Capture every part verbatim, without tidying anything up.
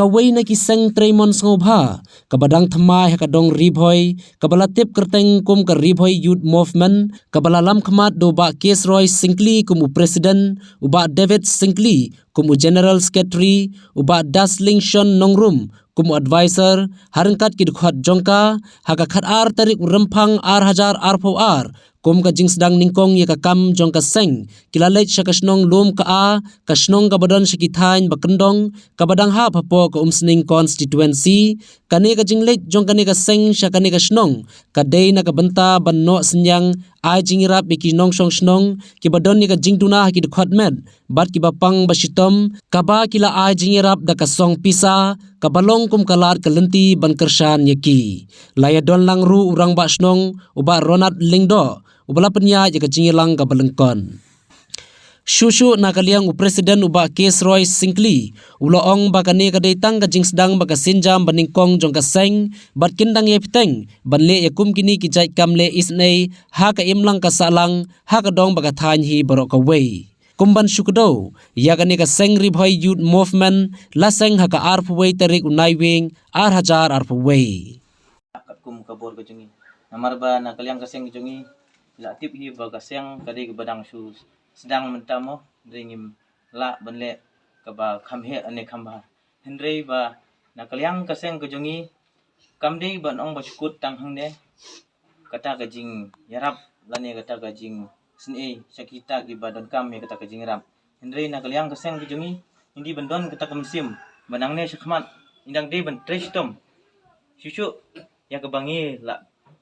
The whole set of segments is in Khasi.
Kawei na ki seng trei mon sngewbha kaba dang thymmai ha ka dong Ri Bhoi, kaba la tip kyrteng kum ka Ri Bhoi Youth Movement, kaba la lam khmat da u Bah Kesroy Syngkli kum u president, u Bah David Syngkli kum u general secretary, u Bah Daslingshon Nongrum kum u advisor, ha ryngkat ki dkhot jong ka, ha ka khatar tarik u Rymphang ar hajar arphew ar, kum ka jingsdang nyngkong ïa ka kam jong ka seng, ki la leit sha ka shnong Lum Ka A, ka shnong kaba don sha ki thaiñ ba kyndong, kaba dang hap hapoh ka Umsning constituency. Kane ka jingleit jong kane ka seng sha kane ka shnong ka dei na ka bynta ban noh synñiang, ai jingïarap ïa ki nongshong shnong kiba don ïa ka jingduna ha ki dkhot met bad kiba pang ba shitom, kaba ki la ai jingïarap da ka song pisa, kaba long kum ka lad ka lynti ban kyrshan ïa ki. La ïadon lang ruh u Rangbah Shnong, u Bah Ronald Lyngdoh, uba la pynïaid ïa ka jingïalang kaba lyngkot. Shuh shuh na ka liang u president, u Bah Kesroy Syngkli, u la ong ba kane ka dei tang ka jingsdang ba ka sienjam ba nyngkong jong ka seng, bad kin dang ïai bteng ban leh ïa kum kine ki jait kam leh isynei ha ka imlang ka sahlang, ha ka dong bad ka thaiñ hi baroh kawei. Kum ban shu kdew ïa kane ka seng Ri Bhoi Youth Movement, la seng ha ka arphew wei tarik u Naiwieng ar hajar arphew wei. Katkum ka bor ka jong ngi, namar ba na ka liang ka seng ka jong ngi, la tip hi ba ka seng ka dei kaba dang shu sdang mynta mo, hynrei ngim lah ban leh kaba kham heh ne kham bha. Hynrei ba na ka liang ka seng ka jong ngi, kam dei ban ong ba shu kut tang hangne kata ka jingïarap lane kata ka jingsynei sha kita kiba donkam ïa kata ka jingïarap. Hynrei na ka liang ka seng ka jong ngi, ngi dei ban don kata ka mynsiem ba nangne shakhmat ngi dang dei ban trei shitom shuh shuh ïa kaba ngi la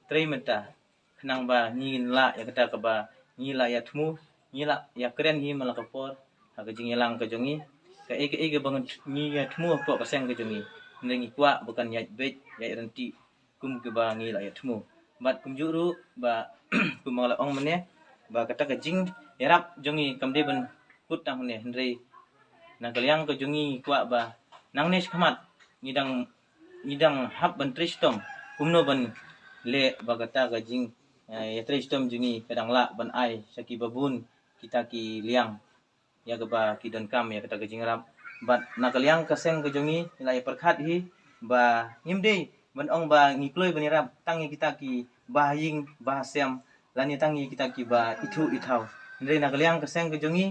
trei mynta, khnang ba ngin lah ïa kata kaba ngi la ïa thmu, ngi la ïa kren hi man la ka por ha ka jingïalang ka jong ngi. Kaei kaei kaba ngi ïa thmu hapoh ka seng ka jong ngi, hynrei ngi kwah ba kan ïaid beit, ïaid ryntih kum kiba ngi la ïa thmu. Bad kumjuh ruh ba kumba nga la ong mynne, ba kata ka jingïarap jong ngi kam dei ban kut tang hangne, hynrei na ka liang ka jong ngi kwah ba nangne shakhmat ngi dang, ngi dang hap ban trei shitom kumno ban leh ba kata ka jing, eh, ïa trei shitom jong ngi ka dang lah ban ai sha kiba bun kita ki liang ïa kaba ki donkam ïa kata ka jingïarap. Bad na ka liang ka seng ka jong ngi, ngi la ïa pyrkhat hi ba ngim dei ban ong ba ngi kloi ban ïarap tang ïa kita kiba ha ïing ba ha sem lane tang ïa kita kiba ithuh ithaw. Hynrei na ka liang ka seng ka jong ngi,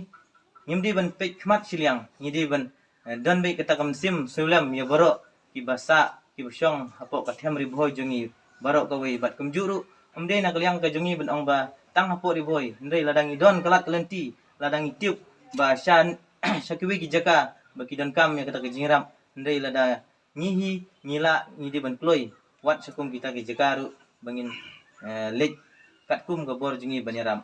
ngim dei ban peit khmat shiliang, ngi dei ban, eh, don beit kata ka mynsiem sngewlem ïa baroh kiba sah, kiba shong hapoh ka them Ri Bhoi jong ngi baroh kawei. Bad kumjuh ruh, ym dei na ka liang ka jong ngi ban ong ba tang hapoh Ri Bhoi, hynrei lada ngi don ka lad ka lynti, lada ngi tip ba sha, sha kiwei ki jaka ba ki donkam ïa kata ka jingïarap, hynrei lada ngi hi ngi lah, ngi dei ban kloi wat sha kum kita ki jaka ruh ba ngin, eh, leit katkum ka bor jong ngi ban ïarap.